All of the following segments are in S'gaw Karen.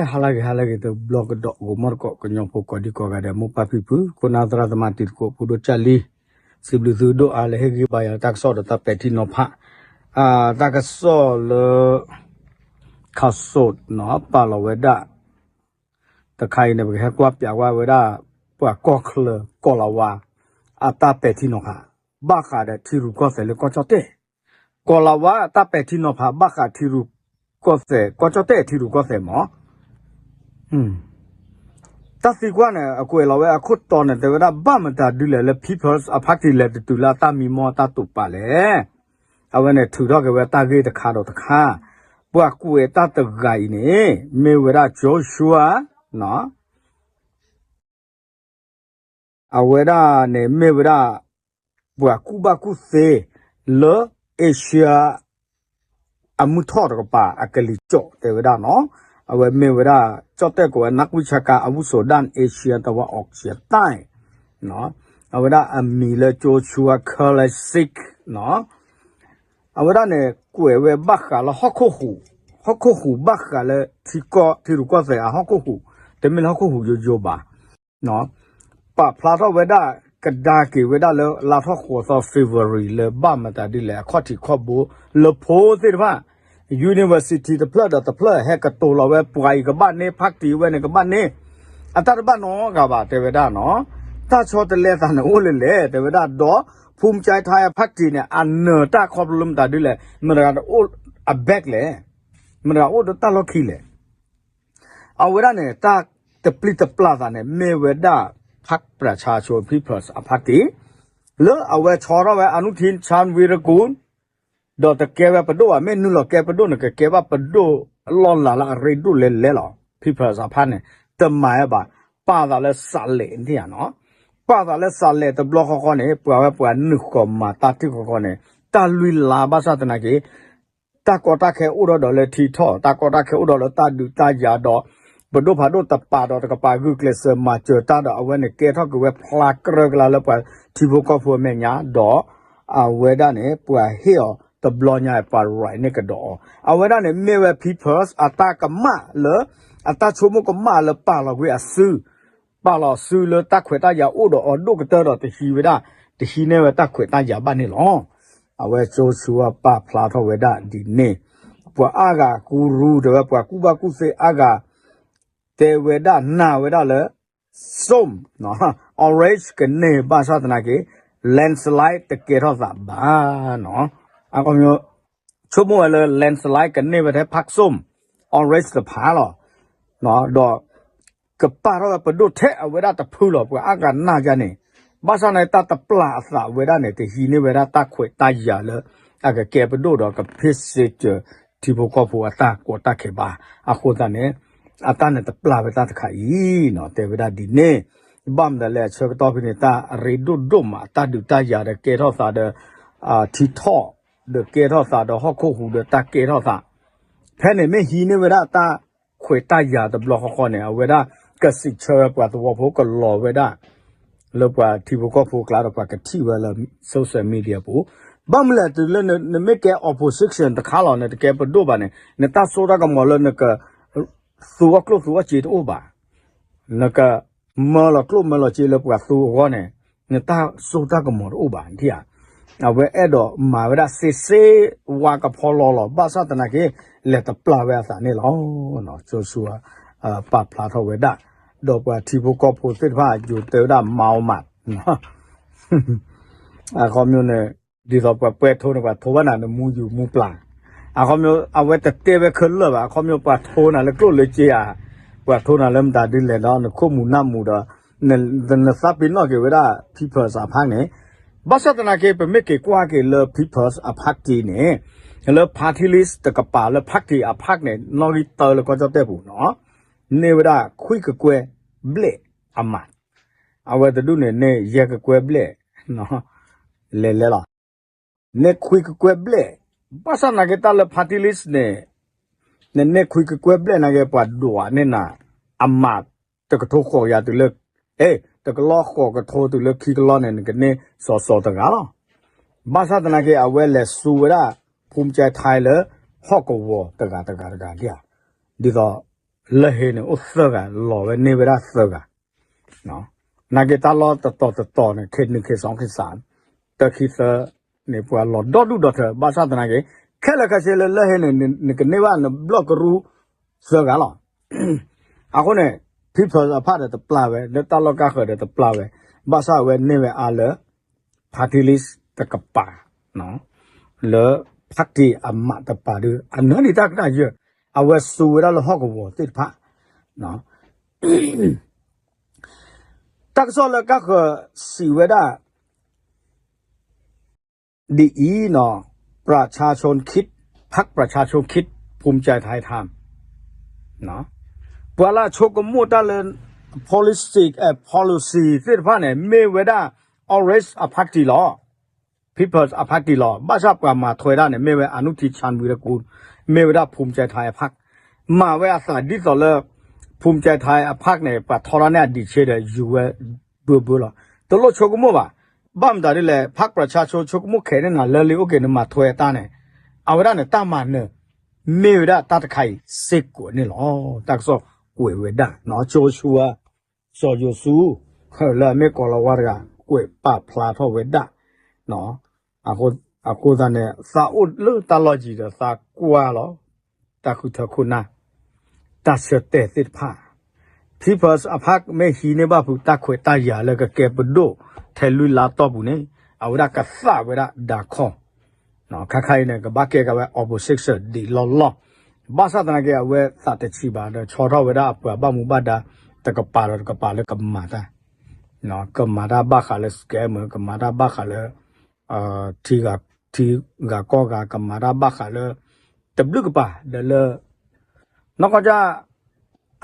ဟါလၢအဂ့ၤ ဟါလၢအဂ့ၤ တဘျီကဒီး ဂီၤမီတကိး ကညီဖိကိးဒံကိးဂၤဒဲး မိၢ်ပၢ်ဖံဖု ခိၣ်နၢ်သရၣ်သမါ တံၤသကိး ဖိဒိၣ်ကၢ်လံ, စံးဘျုးသုဒိၣ်အါ လၢဟ့ၣ်ဂံၢ်ဘါယၤတၢ်ကစီၣ်ဒီးတၢ်ပဲာ်ထံနီၤဖး, တၢ်ကစီၣ်လၢ ခးစိးနီၤ ပာ်လီၤဝဲဒၣ် တခါအံၤန့ၣ် ပကဟဲကွၢ်ပၠးကွၢ်ဝဲဒၣ် ပှၤကီၢ်ချၢ ကီၢ်လၤဝါ အတၢ်ပဲာ်ထံနီၤဖး ဘၣ်ဃးဒီးထံရူၢ်ကီၢ်သဲးလၢကီၢ်ကၠီၣ်တဲၣ်, ကီၢ်လၤဝါအတၢ်ပဲာ်ထံနီၤဖး ဘၣ်ဃးထံရူၢ်ကီၢ်သဲး ကီၢ်ကၠီၣ်တဲၣ်ထံရူၢ်ကီၢ်သဲးမး တၢ်သံကွၢ်န့ၣ် အကွဲးလီၤဝဲအခိၣ်တီန့ၣ် တဲဝဲဒၣ် ဘၣ်မတၤဒုလဲၣ်လၢ People's Party လဲၤတတုၤလၢအတၢ်မံမီၢ်အတၢ်တိာ်ပာ်လဲၣ်. အဝဲန့ၣ်ထုးထီၣ်က့ၤဝဲတၢ်ဂ့ၢ်တခါဒီးတခါ, ပှၤကွဲးတၢ်တဂၤအံၤန့ၣ် မ့ၢ်ဝဲဒၣ် Joshua နီၤ အဝဲဒၣ်န့ၣ်မ့ၢ်ဝဲဒၣ် ပှၤကူၣ်ဘၣ်ကူၣ်သ့ လၢ Asia အမုၢ်ထီၣ်တကပၤ အကလံၤစိးတဲဝဲဒၣ်နီၤ, အဝဲမ့ၢ်ဝဲဒၣ် ကၠီၣ်တဲၣ်ကိးဝဲ นักวิชาการอาวุโสด้านเอเชียตะวันออกเฉียงใต้ အဝဲဒၣ်အမံၤလၢ Joshua Kulasek နီၤ, အဝဲဒၣ်န့ၣ် ကွဲးဝဲဘၣ်ဃးလၢဟီၣ်ခိၣ်ဟူး, ဟီၣ်ခိၣ်ဟူးဘၣ်ဃးလၢထံကီၢ် ထံရူၢ်ကီၢ်သဲးအဟီၣ်ခိၣ်ဟူး, တမ့ၢ်လၢဟီၣ်ခိၣ်ဟူးယိယိဘၣ် ပာ်ဖျါထီၣ်ဝဲဒၣ် ကဒါက့ၤဝဲဒၣ်လၢလါထီၣ်ဃိးသီ February လၢဘၣ်မတၤဒ်လဲၣ် အခီၣ်ထံးခီၣ်ဘိ လၢဖိသ့ၣ်တဖၣ် university တဖျၢၣ်ဒီးတဖျၢၣ် ဟဲကတိၤလီၤဝဲပှၤအံၤကဘၣ်န့ၢ် party ဝဲန့ၣ်ကဘၣ်န့ၢ် အတၢ်တဘၣ်နီတဂၤဘၣ် တဲဝဲဒၣ်နီၤ, တၢ်ဆီတလဲသးန့ၣ်အိၣ်လၢလဲၣ် တဲဝဲဒၣ်ဒီး ဖူမကၠဲးထါ party န့ၣ် အနၢၤတၢ်ခီဖျိလၢမတၤဒ်လဲၣ် မတၤတဂၤတအိၣ်အ back လဲၣ်, မတၤတဂၤအိၣ်ဒီးတၢ်လီၢ်ခံလဲၣ် အဝဲဒၣ်န့ၣ် တၢ်တပျံၤတပျၢ်သးန့ၣ် မ့ၢ်ဝဲဒၣ် ဖၣ်ပြၣ်ဆါဆိ People's Party လၢအဝဲဆီထီၣ်ဝဲ အနုထံၣ် ဆၣ်ဝံရကူၣ် ဒီးတကဲဝဲပဒိၣ်ဘၣ် မ့ၢ်နုာ်လီၤကဲပဒိၣ်န့ၣ် ကကဲဘၣ်ပဒိၣ်အလီၢ်လၤလၢအရ့ဒိၣ်လဲၤလဲၤလီၤ People's Party န့ၣ် တမၤဝဲဘၣ် ပာ်သးလၢစးလဲးန့ၣ်ဧါနီၤ, ပာ်သးလၢစးလဲးတဘျီဃီဃီန့ၣ် ပှၤဝဲပှၤနုာ်ဃီၤမၤတၢ်ထံၣ်ဃီဃီန့ၣ် တၢ်လွံၢ်လါဘၣ်ဆၣ်သနာ်က့ တၢ်ကီတၢ်ခဲအိၣ်ဒီးဒီးလၢထံထီၣ် တၢ်ကီတၢ်ခဲအိၣ်ဒီးလၢတၢ်ဒုးတၢ်ယၤဒီး ပဒိၣ်ဖးဒိၣ်တပာ်ဒီးတကပၤဂုာ်ကျဲးစၢးမၤစၢၤတၢ်ဒီး အဝဲန့ၣ်ကဲထီၣ်က့ၤဝဲဖျါကြၢကြၢလၢပှၤထံဖိကီၢ်ဖိအမဲာ်ညါဒီး အဝဲဒၣ်န့ၣ် ပှၤဟ့ၣ်အီၤတဘျီညါ ပှၤရဲးန့ၢ်ကဒီးအီၤ အဝဲဒၣ်န့ၣ် မ့ၢ်ဝဲ People's အတၢ်ကမၣ်လၢ အတၢ်ဆိကမိၣ်ကမၣ်လၢပာ်လီၤကွံာ်အစု ပာ်လီၤစုလၢတၢ်ခွဲးတၢ်ယာ်အိၣ်ဒီးအီၤဒိၣ်ကတၢၢ်ဒီးတဟံးဝဲဒၣ် တဟံးန့ၢ်ဝဲတၢ်ခွဲးတၢ်ယာ်ဘၣ်န့ၣ်လီၤ. အဝဲကၠိဆူအပာ်ဖျါထီၣ်ဝဲဒၣ်ဒ်န့ၣ် ပှၤအါဂၤကူရူတဲဝဲ ပှၤကူၣ်ဘၣ်ကူၣ်သ့အါဂၤ တဲဝဲဒၣ်နာ်ဝဲဒၣ်လၢ စိ orange ကန့ၢ်ဘၣ်ဆၣ်သနာ်က့ landslide တကဲထီၣ်သးဘၣ်နီၤ ဆိကမိၣ်ဝဲလၢ landslide ကန့ၢ်ဝဲထဲဖးစိ orange တဖးလီၤ ဒီး ကပာ်ထီၣ်ဝဲပဒိၣ်ထဲအဝဲဒၣ်တဖုလီၤ ပှၤအါဂၤနာ်ယါန့ၣ် ဘၣ်ဆၣ်န့ၣ် တၢ်တပျၢ်အသးဝဲဒၣ်န့ၣ် တဟံးန့ၢ်ဝဲဒၣ်တၢ်ခွဲးတၢ်ယာ်လၢ အကကဲပဒိၣ်ဒီးကဖ့ၣ်စ့စၢၤထံဖိကီၢ်ဖိအတၢ်ကီတၢ်ခဲဘၣ် အဃိသတးန့ၣ် အတၢ်န့ၣ်တပျၢ်ဝဲတၢ်တခါအံၤနီၤ တဲဝဲဒၣ်ဒ်န့ၣ် ဘၣ်မနုၤလဲၣ်အဆၢကတီၢ်ဖဲန့ၣ် တၢ်အရ့ဒိၣ်ဒိၣ်မး တၢ်ဒုးတၢ်ယၤဒီးကဲထီၣ်သးဒီး ထံထီၣ် ဒီးကဲထီၣ်သးဒီးဟီၣ်ခိၣ်ဟူးဒီးတၢ်ကဲထီၣ်သး ဖဲန့ၣ်မ့ၢ်ဟံးန့ၢ်ဝဲဒၣ်တၢ်ခွဲးတၢ်ယာ်တဘျီဃီဃီန့ၣ် အဝဲဒၣ်ကစံးဆၢဝဲပှၤသဝီဖိကလီၤဝဲဒၣ် လၢပှၤထံဖိကီၢ်ဖိအကျါဒီးပှၤကထံၣ်ဝဲလၢ social media ပူၤ ဘၣ်မနုၤလဲၣ်တုၤလၢနမ့ၢ်ကဲ opposition တခါလီၤ နတကဲပဒိၣ်ဘၣ်န့ၣ် နတၢ်စိတၢ်ကမီၤလၢနက သူအီၣ်ကျိၣ်သူအီၣ်စ့တအိၣ်ဘၣ် နကမၢလီၤကျိၣ်မၢလီၤစ့လၢပှၤသူအဂီၢ်န့ၣ် နတၢ်စိတၢ်ကမီၤတအိၣ်ဘၣ် နထံၣ်ဧါ အဝဲအဲၣ်ဒိးမၤဝဲဒၣ်စ့စ့ဝါကဖီလီၤလီၤ ဘၣ်ဆၣ်သနာ်က့ လဲၤတပျၢ်ဝဲအသးန့ၣ်လီၤ. ကၠိဆူ ပာ်ဖျါထီၣ်ဝဲဒၣ် ဒီးပှၤထံဖိကီၢ်ဖိသ့ၣ်တဖၣ် ယိၤတဲဝဲဒၣ်မၤအီၤမး အခီပညီန့ၣ် ဒ်သိးပှၤပှဲၤထိန့ၣ် ပှၤထိဝဲနၤနမူယူၤမူပျၢ် အခီပညီ အဝဲတတဲဝဲခဲလၢာ်ဘၣ် အခီပညီပှၤထိနၤလၢကျိၣ်လၢစ့ဧါ ပှၤထိနၤလၢမတၤဒ်လဲၣ်ဒီး နခိၣ်မူၤနၢ်မူၤဒီး နသးပ့ၤနီၣ်က့ၤဝဲဒၣ် People's Party န့ၣ် ဘၣ်ဆၣ်သနာ်က့ ပမ့ၢ်က့ၤကွၢ်က့ၤလၢ People's Party န့ၣ် လၢ party list တကပၤလၢ party အ party န့ၣ် နီၣ်ဂံၢ်တၢလၢကီၢ်ကၠီၣ်တဲၣ်ပူၤနီၤ န့ၢ်ဝဲဒၣ်ခွံကကွဲၢ်ဘျဲၣ်အမး အဝဲတဒူၣ်န့ၣ်န့ၢ်ယဲၢ်ကကွဲၢ်ဘျဲၣ် လဲၤလဲၤလီၤ န့ၢ်ခွံကကွဲၢ်ဘျဲၣ် ဘၣ်ဆၣ်သနာ်က့တၢ်လၢ party list န့ၣ် နန့ၢ်ခွံကကွဲၢ်ဘျဲၣ်နာ်က့ ပှၤဒွးန့ၢ်နၤ အမး တကထိဃိးကယၤတုၤလၢ အဲ တကလီၤဃိးကထိတုၤလၢခံကလီၤန့ၣ် နကန့ၢ်စီၤစီၤတဂၤလီၤ ဘၣ်ဆၣ်သနာ်က့ အဝဲလဲၤစူဝဲဒၣ် ဖူမကၠဲးထါလၢ ဟီၣ်ကဝီၤတဂၤတဂၤတဂၤဒ်ဧါ ဒ်သိး လၢၢ်ဟ့န့ၣ်အိၣ်သၢဂၤ လီၤဝဲန့ၢ်ဝဲဒၣ်သၢဂၤ, နာ်က့တၢ်လီၢ်တတီၤတတီၤန့ၣ် ခ့နုာ်ခ့စီခ့စး တၢခံသၢ န့ၣ်ပှၤလီၤဒီဒူၣ်ဒီထၢ ဘၣ်ဆၣ်သနာ်က့ ခဲလၢာ်ခဲဆ့လၢလၢၢ်ဟ့န့ၣ် နကန့ၢ်ဘၣ်နဘျီၣ်ကရူၢ်သၢဂၤလီၤ. အဃိန့ၣ် People's အဖၣ်ဒီးတပျၢ်ဝဲ လၢတၢ်လီၢ်ကါဃၢၤဒီးတပျၢ်ဝဲ, ဘၣ်ဆၣ်အဝဲန့ၢ်ဝဲအါလၢ party list တကပၤ လၢ party အမးတပၤဒီး အနၢၤဒံးတၢ်ကတၢၢ်ယဲၢ် အဝဲစူၤဝဲဒၣ်လၢဟီၣ်ကဝီၤသ့ၣ်တဖၣ် တၢ်ကစီၣ်လၢကါဃၢၤစံးဝဲဒၣ် ဒ်အံၤနီၤ ประชาชนคิด พรรคประชาชนคิด ภูมิใจไทยทำ ပှၤလၢအဆိကမိၣ်တၢ်လၢ policy အဲ policy သ့ၣ်တဖၣ်န့ၣ် မ့ၢ်ဝဲဒၣ် orange အ party လီၤ. People's အ party လီၤ. ဘၣ်ဆၣ်ပှၤမၤထွဲဒၣ်န့ၣ် မ့ၢ်ဝဲ อนุทิน ชาญวีรกูล မ့ၢ်ဝဲဒၣ် ภูมิใจไทย အ พรรค မၤဝဲအသးဒ်သိးလၢ ภูมิใจไทย အ พรรค န့ၣ် ပှၤထီထီၣ်န့ၢ်အဒံးဆ့ဒီး ယူၤဝဲဘၢဘၢလီၤ. တလိၣ်ဆိကမိၣ်ဘၣ်. ဘၣ်မတၤဒ်လဲၣ် พรรคประชาชน ဆိကမိၣ်ခဲးန့ၢ်နၤလၢလံ အိၣ်က့ၤ နမၤထွဲအတၢ်န့ၣ် အဝဲဒၣ်န့ၣ် တၢ်မၤနၢၤ မ့ၢ်ဝဲဒၣ်တၢ်တခါအံၤစ့ၢ်ကီးန့ၣ်လီၤ. တၢ်ကစီၣ်ကွဲးဝဲဒၣ် ကၠိဆူ စီၤယိၤသူ လၢအမ့ၢ်ကိးလီၤဝါတဂၤ ကွဲးပာ်ဖျါထီၣ်ဝဲဒၣ် အဃိသတးန့ၣ် သးအိၣ်လၢတၢ်လီၢ်ယံၤဒီးသးကွၢ်လီၤ တၢ်ဃုထၢခိၣ်နၢ် တၢ်ဆၢတဲာ်သ့ၣ်တဖၣ် People's အ พรรค မ့ၢ်ဟံးန့ၢ်ဘၣ်ဖုးတၢ်ခွဲးတၢ်ယာ်လၢကကဲပဒိၣ်ထဲလွံၢ်လါတီၢ်ပူၤန့ၣ် အဝဲဒၣ်ကသးဝဲဒၣ်ဒါခီၣ် ခါခါအံၤန့ၣ် ကဘၣ်ကဲက့ၤဝဲ opposition ဒံးလီၢ်လီၢ် ဘၣ်ဆၣ်သနာ်က့ အဝဲသးတဆံးဘၣ်ဒီး ဆီထီၣ်ဝဲဒၣ်အပှၤဘၣ်မူဘၣ်ဒါ တကပၤဒီးတကပၤလၢကမၤတၢ် ကမၤတၢ်ဘၣ်ဃးလၢ scammer ကမၤတၢ်ဘၣ်ဃးလၢ ထံဂၤကီၢ်ဂၤ ကမၤတၢ်ဘၣ်ဃးလၢ တဘျုးကပၤဒီးလၢ နီၢ်ကီၢ်ကၢ်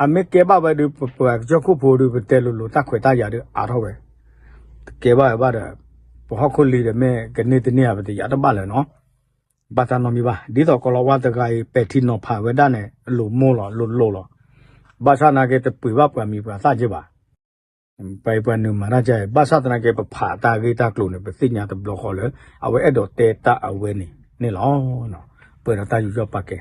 အမ့ၢ်ကဲဘၣ်ဝဲဒီး ပပှၤကစၢၢ်ခိၣ်ဖိဒီး ပတဲလိၤလိၤတၢ်ခွဲးတၢ်ယာ်ဒီးအါထီၣ်ဝဲ တကဲဘၣ်ဝဲဘၣ်ဒီး ပဟီၣ်ခိၣ်လံၤဒီးမ့ၢ်ကန့ၢ်တန့ၢ်ဧါ ပတယာ်တဘၣ်လၢၤနီၤ ဘၣ်တၢ်နီတမံၤဘၣ် ဒ်သိးကိးလီၤဝါတဂၤအံၤ ပဲာ်ထံနီၤဖးဝဲဒၣ်န့ၣ် လိၤမိၢ်လီၤ လိၤလိၤလီၤ ဘၣ်ဆၣ်သနာ်က့ တပှ့ၤဘၣ်ပှၤမံၤပှၤသၣ်က့ဘၣ် ပှၤပှၤနုာ်မၤတၢ်ကဲ ဘၣ်ဆၣ်သနာ်က့ ပဖးတၢ်ဂ့ၢ်တၢ်ကျိၤန့ၣ် ပသ့ၣ်ညါတဘျီဃီလၢ အဝဲအဲၣ်ဒိးတဲတၢ်အဝဲန့ၣ်န့ၣ်လီၤ. ပှဲၤဒီးတၢ်ယူးယီၣ်ပာ်ကဲ